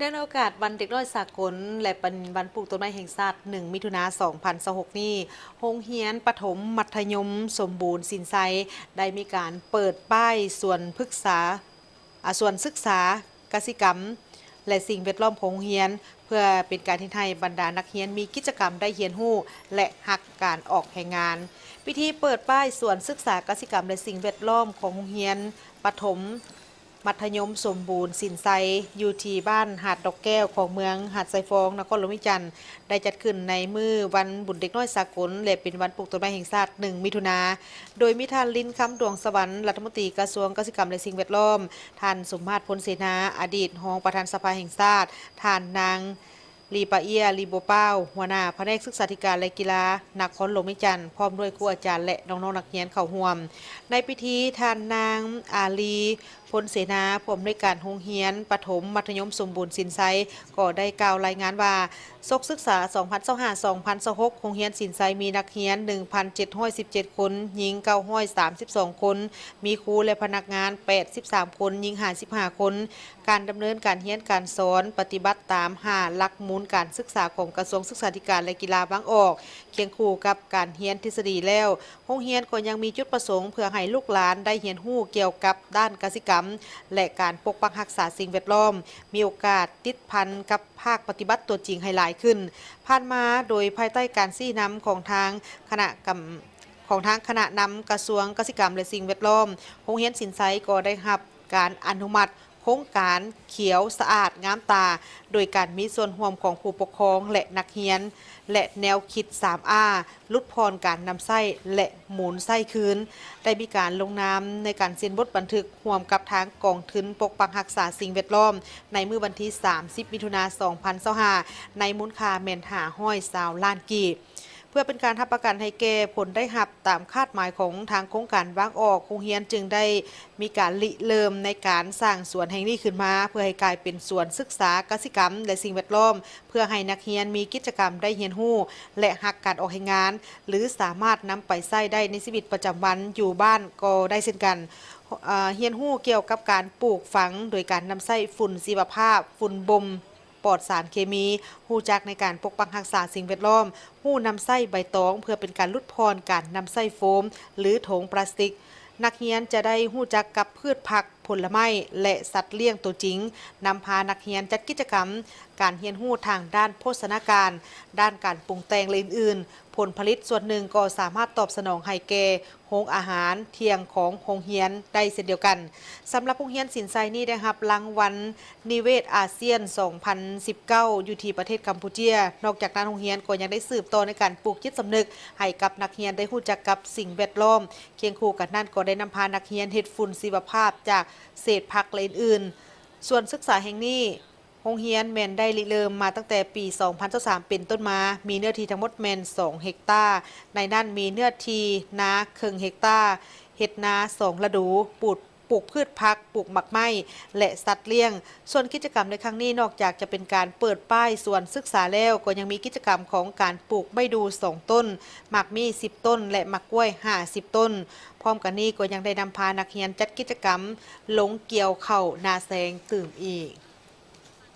ເນື່ອງໃນໂອກາດວັນເດັກນ້ອຍສາກົນ ແລະ ເປັນວັນປູກຕົ້ນໄມ້ແຫ່ງຊາດ ໜຶ່ງ ມິຖຸນາ ສອງພັນຊາວຫົກນີ້, ໂຮງຮຽນປະຖົມມັດທະຍົມສົມບູນສິນໄຊ ໄດ້ມີການເປີດປ້າຍສວນພຶກສາ ອາ ສວນສຶກສາກະສິກຳ ແລະ ສິ່ງແວດລ້ອມຂອງໂຮງຮຽນ ເພື່ອເປັນການເຮັດໃຫ້ບັນດານັກຮຽນມີກິດຈະກຳໄດ້ຮຽນຮູ້ ແລະ ຮັກການອອກແຮງງານ. ພິທີເປີດປ້າຍສວນສຶກສາກະສິກຳ ແລະ ສິ່ງແວດລ້ອມຂອງໂຮງຮຽນປະຖົມ ມັດທະຍົມສົມບູນສິນໄຊ ຢູ່ທີ່ບ້ານຫາດດອກແກ້ວ ຂອງເມືອງຫາດຊາຍຟອງ ນະຄອນຫຼວງວຽງຈັນ ໄດ້ຈັດຂຶ້ນໃນມື້ວັນບຸນເດັກນ້ອຍສາກົນ ແລະ ເປັນວັນປູກຕົ້ນໄມ້ແຫ່ງຊາດ ໜຶ່ງ ມິຖຸນາ, ໂດຍມີທ່ານ ລິນຄຳ ດວງສະຫວັນ ລັດຖະມົນຕີກະຊວງກະສິກຳ ແລະ ສິ່ງແວດລ້ອມ, ທ່ານ ສົມມາດ ພົນເສນາ ອະດີດຮອງປະທານສະພາແຫ່ງຊາດ, ທ່ານນາງ ລີປາເອຍ ລີໂບປາວ ຫົວໜ້າພະແນກສຶກສາທິການ ແລະ ກິລາ ນະຄອນຫຼວງວຽງຈັນ ພ້ອມດ້ວຍຄູອາຈານ ແລະ ນ້ອງໆນັກຮຽນເຂົ້າຮ່ວມ. ໃນພິທີ, ທ່ານນາງ ອາລີ ພົນເສນາ ຜູ້ອຳນວຍການໂຮງຮຽນປະຖົມມັດທະຍົມສົມບູນສິນໄຊ ກໍໄດ້ກ່າວລາຍງານວ່າ, ສົກສຶກສາ ສອງພັນຊາວຫ້າ ສອງພັນຊາວຫົກ ໂຮງຮຽນສິນໄຊມີນັກຮຽນ ໜຶ່ງພັນເຈັດຮ້ອຍສິບເຈັດຄົນ, ຍິງ ເກົ້າຮ້ອຍສາມສິບສອງຄົນ, ມີຄູ ແລະ ພະນັກງານ ແປດສິບສາມຄົນ, ຍິງ ຫ້າສິບຫ້າຄົນ. ການດຳເນີນການຮຽນການສອນປະຕິບັດຕາມຫ້າຫຼັກມູນການສຶກສາຂອງກະຊວງສຶກສາທິການ ແລະ ກິລາວາງອອກ, ຄຽງຄູ່ກັບການຮຽນທິດສະດີແລ້ວ, ໂຮງຮຽນກໍຍັງມີຈຸດປະສົງເພື່ອໃຫ້ລູກຫຼານໄດ້ຮຽນຮູ້ກ່ຽວກັບດ້ານກະສິກຳ ແລະ ການປົກປັກຮັກສາສິ່ງແວດລ້ອມ, ມີໂອກາດຕິດພັນກັບພາກປະຕິບັດຕົວຈິງໃຫ້ຫຼາຍຂຶ້ນ. ຜ່ານມາ, ໂດຍພາຍໃຕ້ການຊີ້ນຳຂອງທາງຄະນະກຳ ຂອງທາງຄະນະນຳກະຊວງກະສິກຳ ແລະ ສິ່ງແວດລ້ອມ, ໂຮງຮຽນສິນໄຊກໍໄດ້ຮັບການອະນຸມັດໂຄງການຂຽວສະອາດງາມຕາ, ໂດຍການມີສ່ວນຮ່ວມຂອງຜູ້ປົກຄອງ ແລະ ນັກຮຽນ ແລະ ແນວຄິດ ສາມອາ ຫຼຸດຜ່ອນການນຳໃຊ້ ແລະ ໝູນໃຊ້ຄືນ, ໄດ້ມີການລົງນາມໃນການເຊັນບົດບັນທຶກຮ່ວມກັບທາງກອງທຶນປົກປັກຮັກສາສິ່ງແວດລ້ອມ ໃນມື້ວັນທີ ສາມສິບ ມິຖຸນາ ສອງພັນຊາວຫ້າ ໃນມູນຄ່າແມ່ນ ຫ້າຮ້ອຍຊາວລ້ານກີບ. ເພື່ອເປັນການຮັບປະກັນໃຫ້ແກ່ຜົນໄດ້ຮັບຕາມຄາດໝາຍຂອງທາງໂຄງການວາງອອກ, ໂຮງຮຽນຈຶ່ງໄດ້ມີການລິເລີ່ມໃນການສ້າງສວນແຫ່ງນີ້ຂຶ້ນມາ, ເພື່ອໃຫ້ກາຍເປັນສວນສຶກສາກະສິກຳ ແລະ ສິ່ງແວດລ້ອມ, ເພື່ອໃຫ້ນັກຮຽນມີກິດຈະກຳໄດ້ຮຽນຮູ້ ແລະ ຮັກການອອກແຮງງານ ຫຼື ສາມາດນຳໄປໃຊ້ໄດ້ໃນຊີວິດປະຈຳວັນຢູ່ບ້ານກໍໄດ້ເຊັ່ນກັນ. ເອີ ຮຽນຮູ້ກ່ຽວກັບການປູກຝັງໂດຍການນຳໃຊ້ຝຸ່ນຊີວະພາບ, ຝຸ່ນບົ່ມ ປອດສານເຄມີ, ຮູ້ຈັກໃນການປົກປັກຮັກສາສິ່ງແວດລ້ອມ, ຮູ້ນຳໃຊ້ໃບຕອງເພື່ອເປັນການຫຼຸດຜ່ອນການນຳໃຊ້ໂຟມ ຫຼື ຖົງປລາສຕິກ. ນັກຮຽນຈະໄດ້ຮູ້ຈັກກັບພືດຜັກ, ຜົນລະໄມ້ ແລະ ສັດລ້ຽງຕົວຈິງ, ນຳພານັກຮຽນຈັດກິດຈະກຳການຮຽນຮູ້ທາງດ້ານໂພຊະນາການ, ດ້ານການປຸງແຕ່ງ ແລະ ອື່ນໆ. ຜົນຜະລິດສ່ວນໜຶ່ງກໍສາມາດຕອບສະໜອງໃຫ້ແກ່ ໂຮງອາຫານທ່ຽງຂອງໂຮງຮຽນໄດ້ເຊັ່ນດຽວກັນ. ສຳລັບໂຮງຮຽນສິນໄຊນີ້ໄດ້ຮັບລາງວັນນິເວດອາຊຽນ ສອງພັນສິບເກົ້າ ຢູ່ທີ່ປະເທດກຳປູເຈຍ. ນອກຈາກນັ້ນ, ໂຮງຮຽນກໍຍັງໄດ້ສືບຕໍ່ໃນການປູກຈິດສຳນຶກໃຫ້ກັບນັກຮຽນໄດ້ຮູ້ຈັກກັບສິ່ງແວດລ້ອມ. ຄຽງຄູ່ກັນນັ້ນ, ກໍໄດ້ນຳພານັກຮຽນເຮັດຝຸ່ນຊີວະພາບຈາກເສດຜັກ ແລະ ອື່ນໆ. ສວນສຶກສາແຫ່ງນີ້ ໂຮງຮຽນແມ່ນໄດ້ລິເລີ່ມມາຕັ້ງແຕ່ປີສອງພັນຊາວສາມເປັນຕົ້ນມາ, ມີເນື້ອທີ່ທັງໝົດແມ່ນສອງເຮັກຕາ, ໃນນັ້ນມີເນື້ອທີ່ນາເຄິ່ງເຮັກຕາ, ເຮັດນາສອງລະດູ, ປູກ ປູກພືດຜັກ, ປູກໝາກໄມ້ ແລະ ສັດລ້ຽງ. ສ່ວນກິດຈະກຳໃນຄັ້ງນີ້, ນອກຈາກຈະເປັນການເປີດປ້າຍສວນສຶກສາແລ້ວ, ກໍຍັງມີກິດຈະກຳຂອງການປູກໄມ້ດູ່ສອງຕົ້ນ, ໝາກມີ້ສິບຕົ້ນ ແລະ ໝາກກ້ວຍຫ້າສິບຕົ້ນ. ພ້ອມກັນນີ້, ກໍຍັງໄດ້ນຳພານັກຮຽນຈັດກິດຈະກຳລົງກ່ຽວເຂົ້ານາແຊງຕື່ມອີກ.